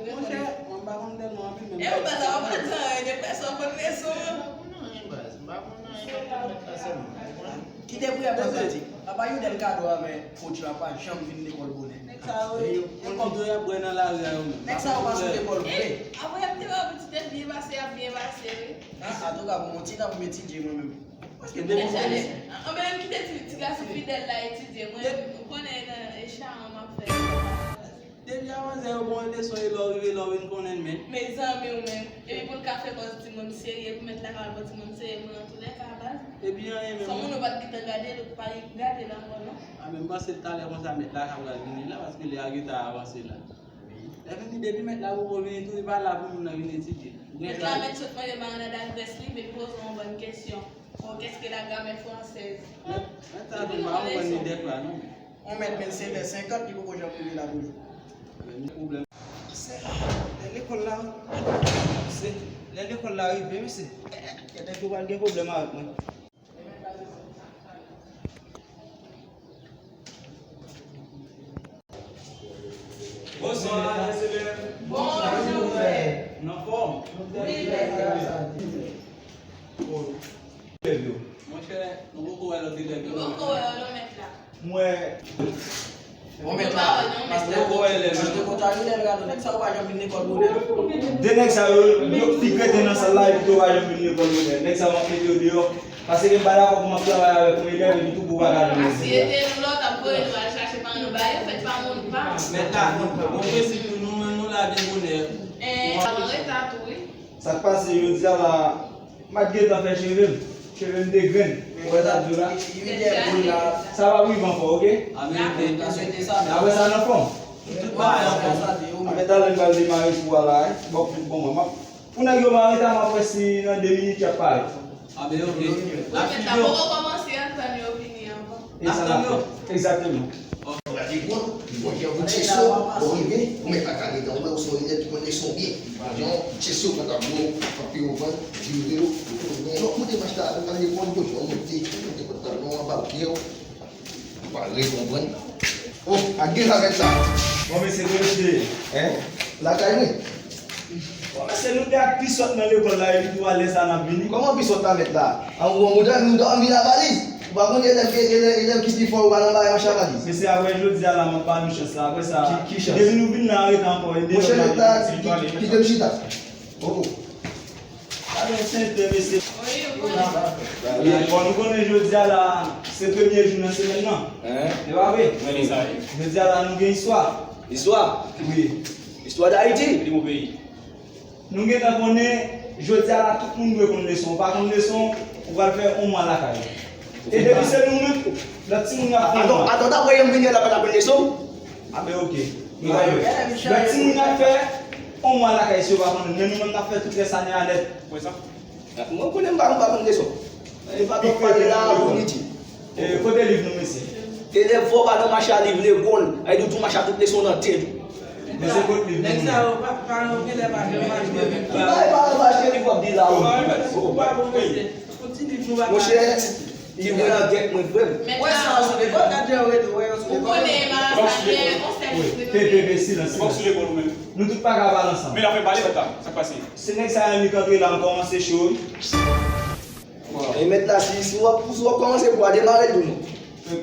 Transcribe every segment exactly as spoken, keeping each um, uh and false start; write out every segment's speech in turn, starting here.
Monchè, mwen pa konn tèlman anpil, men e ou pa sa, w ap di anyen de pèsòn konn leson an. M pa konn anyen, baz. M pa konn anyen, m ap konn mèt la sèlman. Kite priyè pou sa di. Apa Yudel Kado avèk Coach la pa janm vin lekòl bonè. Nèg sa yo, e kòb yo y ap bwè nan lari a yo menm. Nèg sa yo pa sou lekòl vre. Apre y ap te wè pou ti tèt byen pase, y ap byen pase, wi. An, antouka, pou mwen ti tan pou m etidye mwen menm. Paske depi mwen konnen. Anben, m kite ti, ti gason fidèl la etidye. Mwen, ou konnen nan e chaman m ap fè. Depi avan zè yo bon leson e lè w rive la w vin konnen l, men. Mezanmi, ou menm. Epi pou l ka fè kòz timoun serye, pou mèt la ka wè bon timoun serye, mwen antoulèka, baz. Epi anyen menm. San moun ou pa t gentan gade l, ou pa gade l ankò, non? A, men m panse talè konsa mèt la ka pral vini la, paske lè a gentan avanse la. Lè vini, depi mèt la poko vini tou, li pa la pou moun nan vin etidye. Mèt la mèt sot mande marinad ak grès li, vin poze yon bann kesyon. Bon, qu'est-ce que la grammaire française? Mèt, mèt sa tou pa konprann li dèk la, non. On mèt menm sèt è senkant, li poko janm rive la toujou. Men, ni pwoblèm. Se lè lekòl la, se lè lekòl la rive, mesye. Kèt, nèg yo pral gen pwoblèm avèk mwen. Bonswa, mèt Selèn. Bonjou, frè. N anfòm? Wi, mèt la. Elèv yo. Monchè, nou poko wè lòt elèv yo. Nou poko wè yo non, mèt la. M wè. Bon, mèt la, pastè, poko wè elèv yo. Pastè Kotarine, nèg sa yo pa janm vin lekòl bonè. De nèg sa yo, yo pi kreten nan sal la, epi yo pa janm vin lekòl bonè. Nèg sa yo ap mete yo deyò. Paske m pa dakò pou m ap travay avèk yon elèv epi tou pou w pa ka jwenn rezilta. Paske te nou lòt ap voye nou al chache paran nou ba yo, fèt pa moun pa. Mèt la, bon prensip nou, nou menm nou la de bonè. Eh, an reta tou, wi. Sa k pase jodi a la, m pa t gentan fè cheve m. Cheve m te grenn. Ou wè sa m di w la? Sa p ap rive ankò, oke? Apre sa, n anfòm. Apre talè, n pral demare kou a la, wi. Bon, bon, mwen, m ap Pou nèg yo mare ta, m ap wè si nan de minit y ap parèt. A, men oke. N ap swiv yo. Poko kòmanse, ann tann yo vini ankò. N ap tann yo. Egzakteman. Gade bon, bon jan pou tcheso, bon rive, ou mèt pa ka rete, ou wè ou se yon elèv ki konn leson byen. Bon jan, tcheso, konn ap bon, frape yo vann, vire yo, ou konn gen lòt kote mach la, ou pral lekòl, bon jan, ou mete, ou mete pantalon anba pye w. Ou pa rekonprann. Oh, ak gen sa mèt la. Bon, mesye, kote w te ye? Hein? Lakay mwen. Bon, mesye, nou te ak pi sòt nan lekòl la, epi tou alè sa n ap vini. Kòman pi sòt la mèt la? An, ou, ou, nou te anvi lavaliz. Ou pa konn elèv, elèv, elèv ki pi fò, ou pa nan bagay mach lavaliz. Mesye, apre jodi a la, m ap ba nou chans la. Apre sa, ki, ki chans? Depi nou vin la, rete ankò. Monchè, mèt la, ki, ki, kite m chita. Oh, oh. Gade yon sentè, mesye. Wi, wi. Bon, nou konnen jodi a la, se premye jou nan semèn nan. Hein? E pa vre? Mwen di sa, wi. Jodi a la, nou gen istwa. Istwa? Wi. Istwa Dayiti? Li bon peyi. Nou gentan konnen, jodi a la, tout moun dwe konn leson. Ou pa konn leson, ou pral fè yon mwa lakay ou. E depi se nou menm, lòt timoun yo ap konn. Atann, atann, apre yo vini la, pa t ap konn leson? A ben, oke. Lòt timoun ap fè yon mwa lakay si yo pa konn, men nou menm n ap fè tout rès ane a nèt. Mwen konnen m pa, m pa konn leson. E pa konn pale la, pou li di. E, kote liv nou, mesye? Elèv fò pa nan mache a liv lekòl. Ay di w tou mache a tout leson nan tèt ou. Mesye, kote liv nou? Nèg sa yo pa, pa, yo genlè pa janm achte. Ou pa, pa, pa achte liv w ap di la, ou. Ou pa bon, mesye. Monchè, li vre nan gèt mwen, frè m. Wè sa, sou lekòl, gad jan yo rete, wè yo sou lekòl. Ou konnen, Mara, sa gen yon sèl. Pe, pe, pe, silans, silans. Nou tout pa ka pale ansanm. Men l ap fè pale, mèt la. Sa k pase? Se nèg sa yo menm ki antre la, m kòmanse cho, wi. E mèt la, si, si w ap, si w ap kòmanse, pou w a demare tou, non.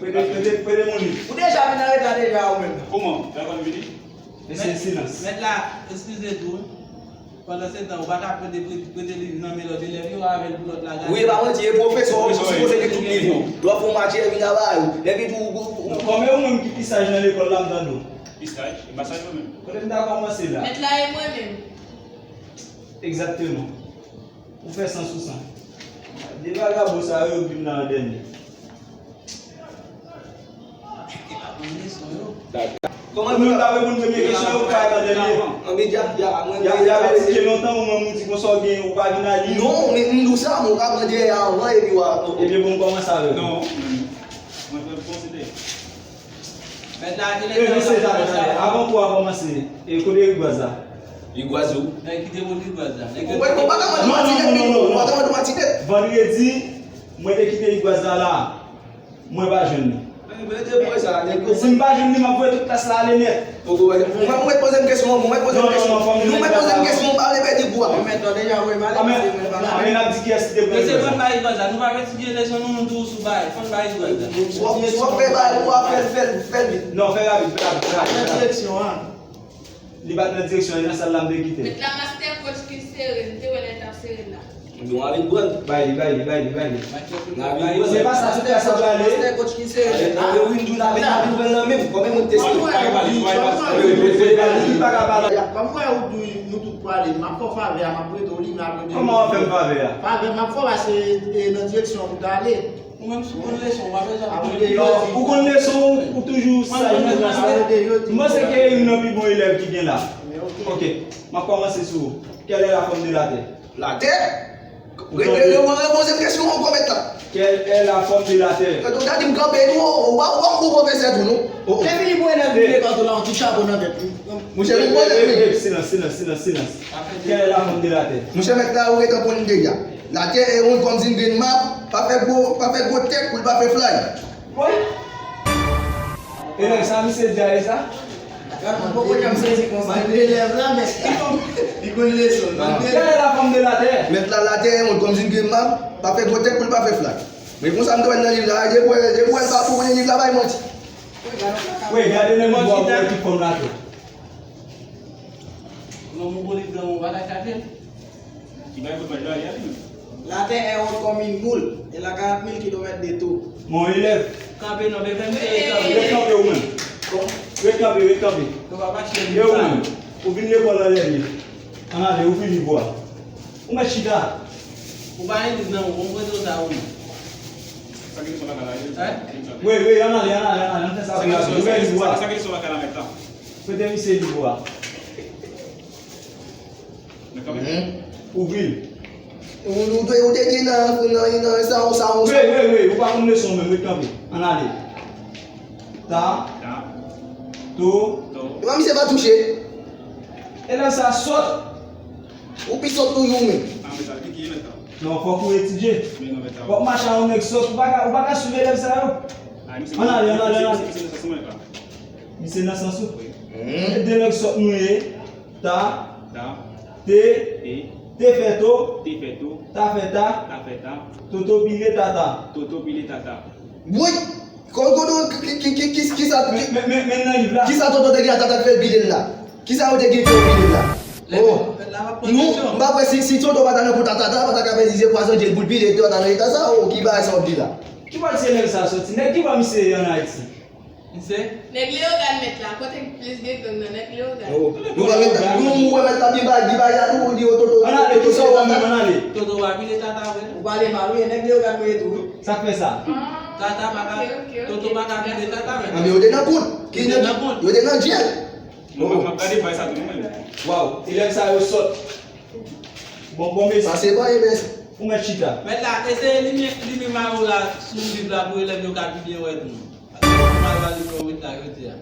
Prete, prete, prete moun li. Ou deja vin an reta deja, ou menm. Kòman? Lè w konn vini? Mesye, silans. Mèt la, eskize tou, wi. Pandansetan, ou pa ka prete, prete, prete liv nan men lòt elèv yo, avè l pou lòt la gade. Wi, e pa manti, e pwofesè, ou sipoze gen tout liv yo. Lè w fè yon match, e vin ava yo. Epi tou, ou, ou, ou. Kòm e ou menm ki pi saj nan lekòl la, m tande w. Pi saj? E pa saj mwen menm. Kote m ta kòmanse la? Mèt la e mwen menm. Egzakteman. Ou fè san sou san. De vagabon sa yo, yo vin la an dènye. Kòman nou ta reponn premye kesyon yo, pa t an dènye? Anben, dja, dja, mwen, y ap, y ap etidye lontan, ou menm ou di konsa w gen, ou pa vin a li. Non, men m di w sa, mwen ka pran dèyè a anvan, epi w a. Ebyen, bon, m kòmanse avè w. Non. Mwen, mwen, mwen konsidere. Mèt la, kilè. E, mesye, tande, tande. Avan kou a kòmanse, e kote rigwaz la? Rigwaz ou? Nèg ki te mond rigwaz la. Nèg yo. Ou pa ka mande w a ti nèg, ou pa ka mande w a ti nèg. Vandredi, mwen te kite rigwaz la la. Mwen pa jwenn li. Mwen te voye sa, nèg yo. Si m pa jwenn li, m ap voye tout klas la ale nèt. Poko wè. Mwen, mwen poze m kesyon, mwen poze m kesyon. Nou mwen poze m kesyon, m pa vle pèdi kou a. Mwen mèt la deja voye m ale, paske mwen pa la. Anben, n ap di kiyès ki te pran. Mesye, fò n bay Edward la. Nou pa fè ti vye leson, nou, nou tou sou bay. Fò n bay Edward la. Si w ap, si w ap fè bay ou a, fè l, fè l, fè l vit. Non, fè rapid, fè rapid, fè rapid, fè rapid. Nan direksyon an. Li pa t nan direksyon, li nan sal la m te kite. Mèt la, master coach ki sere, m te wè lè l t ap sere l la. Nou anvi pran. Bay li, bay li, bay li, bay li. N anvi pran. Se pa sa tout klas la prale. Master coach ki sere. Alè, alè, Window n ap, n ap pran nan menm. Kòman moun teste? Li pa ka pale. Kòm kwè ou di nou tout prale, m ap fè w favè a, m ap prete w li, m ap prete w li. Kòman w ap fè m favè a? Favè m ap fè w a se, e, nan direksyon pou w ta ale. Ou menm si w konn leson, w pa bezwen aprann. Non, ou konn leson, ou toujou saj nan klas la. M panse ke youn nan pi bon elèv ki gen la. Ok, m ap kòmanse sou ou. Quelle est la forme de la Terre? Latè? Re-, re-, re-, repoze m kesyon ankò, mèt la. Quelle est la forme de la Terre? Gade, w ta di m kanpe tou, ou pa, ou pa bon pwofesè tou, non. Oh, oh. Lè fini pou elèv vin lekòl tou la, yon ti chapo nan tèt li. Monchè, nou konnen. Silans, silans, silans, silans. Quelle est la forme de la Terre? Monchè, mèt la, ou gentan konn deja. Latè e wonn kòm si n gen map, pa fè gwo, pa fè gwo tèt pou l pa fè fly. Wi. Elèv sa, misye di a e sa? Gad, mwen poko janm sezi konsa. Elèv la, mèt la. Li konn leson l. Quelle est la forme de la Terre? Mèt la, latè e wonn kòm si n gen map, pa fè gwo tèt pou l pa fè fly. Men konsa m te wè l nan liv la, depi w wè, depi w wè l pa pou li liv la, bay manti. Wi, gade nan liv la, w ap wè ki fòm latè. Non, mon bon liv nan, ou pa ka chache l. Ki bay kout maj la, li a li menm. Latè e wonn kòm yon boul, elle a quarante mille kilomètres de tour. Mon elèv. Kanpe non, men fè misye ret kanpe. Ret kanpe ou menm. Ret kanpe, ret kanpe. E ou menm. Ou vin lekòl an dènye. Ann ale, ouvri liv ou a. Ou mèt chita. Ou pa gen liv nan men w, bon, prete w sa ou menm. Sa ki sou lakay la, wi. Wi, wi, ann ale, ann ale, ann ale, ann fè sa pou nou. Ouvri liv ou a. Sa ki sou lakay la, mèt la. Prete misye liv ou a. Ouvri l. Ou, ou te, ou te di nan, nan, nan, sa, sa, sa. Wi, wi, wi, ou pa konn leson menm, ret kanpe. Ann ale. Ta. Ta. To. To. Epa misye pa touche. Elèv sa sòt. Ou pi sòt toujou menm. A, men sa, ki, ki elèv sa? Non, fòk ou etidye. Men non, men sa. W ap mache a yon nèg sòt, ou pa ka, ou pa ka swiv elèv sa yo. Ann ale, ann ale, ann ale. Misye nan sans ou? Wi. E de nèg sòt nou ye. Ta. Ta. Te. Te. Te fè to. Te fè to. Ta fè ta. Ta fè ta. Toto pile tata. Toto pile tata. Woy! Kon, kon, ki, ki, ki, ki, ki, kisa, men, men, men, men nan liv la. Kisa tonton te gen a tata k fè l pile l la? Kisa yo te gen fè l pile l la? Oh. Nou, m pa kwè si, si tonton pa ta nan kou tata, tata pa ta ka fè zize pwazon je l pou l pile tata nan eta sa, oh, ki bagay sa w ap di la? Ki bò ti elèv sa soti? Nèg ki bò misye ye ann Ayiti? Misye? Nèg Leyogàn mèt la, kote k plis gen gang nan, nèg Leyogàn. Oh, nou pa mèt la, nou, nou wè mèt la byen bay, byen bay la, nou di yo Toto. Ann ale, Toto, Toto, Toto, ann ale. Toto pa pile tata vre. Ou pale mal, wi, nèg Leyogàn mwen ye tou, wi. Sa k fè sa? Tata pa ka, Toto pa ka pile tata vre. Anben, yo te nan kont. Yo te nan kont. Yo te nan jèl. Mwen, mwen, mwen gade bay sa tou, mwen. Waw, elèv sa yo sòt. Bon, bon, mesye. Sa se pa, e, mesye. Ou mèt chita. Mèt la, eseye limen, limen mayo la sou liv la pou elèv yo ka pi byen wè tou. Paske mayo a li pran wit la, yo di a.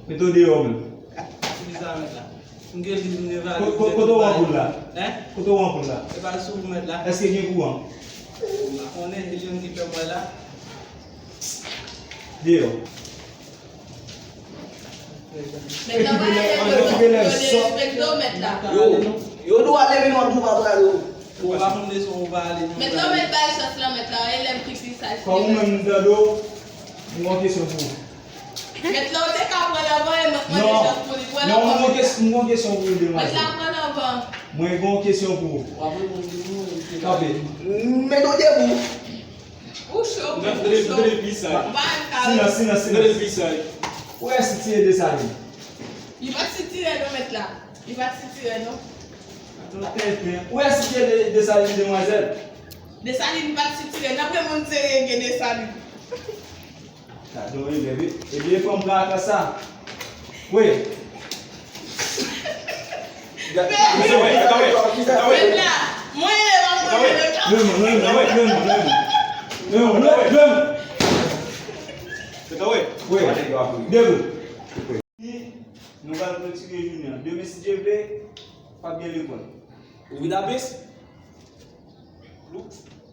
Mete w deyò menm. Ki sa, mèt la? M gen liv, m gen valiz. Ko-, ko-, kote w anpoul la? Hein? Kote w anpoul la? E pa sou ou, mèt la. Èske gen kouran? M pa konnen, e li menm ki fè m wè la. Deyò. Mèt la pa ale, yo derespekte w, mèt la. Yo, yo dwe ale, men nou ap tou pa prale, yo. Ou pa konn leson, ou pa ale. Mèt la, ou mèt bay chans lan, mèt la, elèv ki pi saj. Kòm ou menm, m tande w, m gon kesyon pou ou. Mèt la, ou te ka pran l anvan e mande chans pou li. Pran l anvan, mèt la. Non, m gon kes-, m gon kesyon pou ou, demwazèl. Mèt la, pran l anvan. Mwen gon kesyon pou ou. W ap reponn li, wi, wi. Kanpe. Mete w debou. Ou cho, ou cho. Silans, silans, silans. Ou wè sitire Desalin? Li pa t sitire non, mèt la. Li pa t sitire non. Ou wè sitire De-, Desalin, demwazèl? Desalin pa t sitire. N ap gen moun serye gen Desalin. Gade yon elèv, wi. Ebyen, fò m pran akas sa. Wi. Mwen ye, mwen ye. Leve, leve, leve. Leve, leve, leve. Wi. Debout. Nou pral klotire jounen an. Demen, si Dye vle, p ap gen lekòl. Ou vin apès?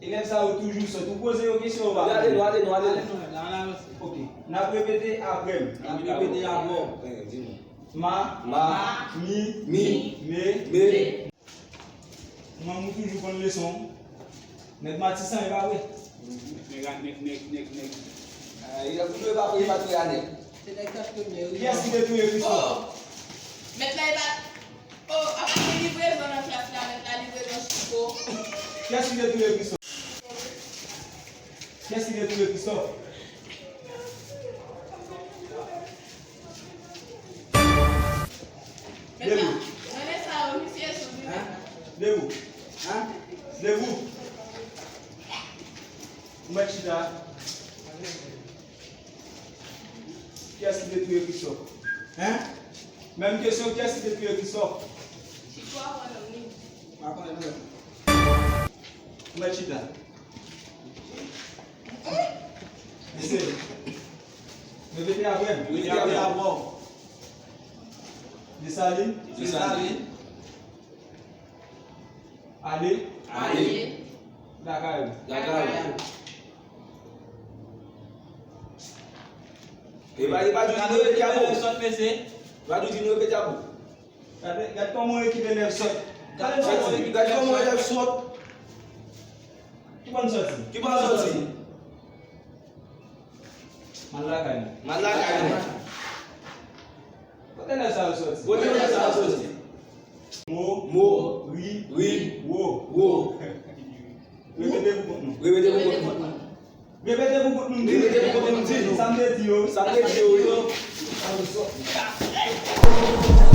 Elèv sa yo toujou sòt. Ou poze yo kesyon, yo pa... Ale nou, ale nou, ale nou. Ok. N ap repete apre m. N ap repete apre w. Eh, di nou. Ma. Ma. Mi. Mi. Me. Me. Manman, ou toujou konn leson. Nèg Matisan, e pa vre? Nèg, nèg, nèg, nèg, nèg. Ah, e pou nou e pa, e pa touye a nèg. Se nèg sa premye, wi. Kiyès ki te touye Christophe? Oh! Mèt la, e pa... Oh, apa gen livrezon nan klas la, mèt la, livrezon chiko. Kiyès ki te touye Christophe? Kiyès ki te touye Christophe? Mèt la, debou. Rele sa yo, misye sou li. Hein? Debou. Hein? Debou. Ou mèt chita. Kiyès ki te touye Christophe? Hein? Menm kesyon, kiyès ki te touye Christophe? Chiko a pran nan li. Pa konnen non. Ou mèt chita. Mesye, repete apre m. Repete apre m. Desalin. Desalin. Ale. Ale. Lakay ou. Lakay ou. E pa, e pa di nou repete apre w. Sòt, mesye. E pa di nou repete apre w. Gade, gade kòman yon ekip elèv sòt. Gade kòman yon ekip, gade kòman yon elèv sòt. Ki bò n sòti? Ki bò n sòti? M al lakay mwen. M al lakay mwen. Kote elèv sa yo sòti? Kote elèv sa yo sòti? Mo. Mo. Ri. Ri. Wo. Wo. Repete pou kont nou. Repete pou kont nou. Repete pou kont nou, di. Repete pou kont nou, di. Sa m te di yo. Sa m te di yo, wi. Sa yo sòti.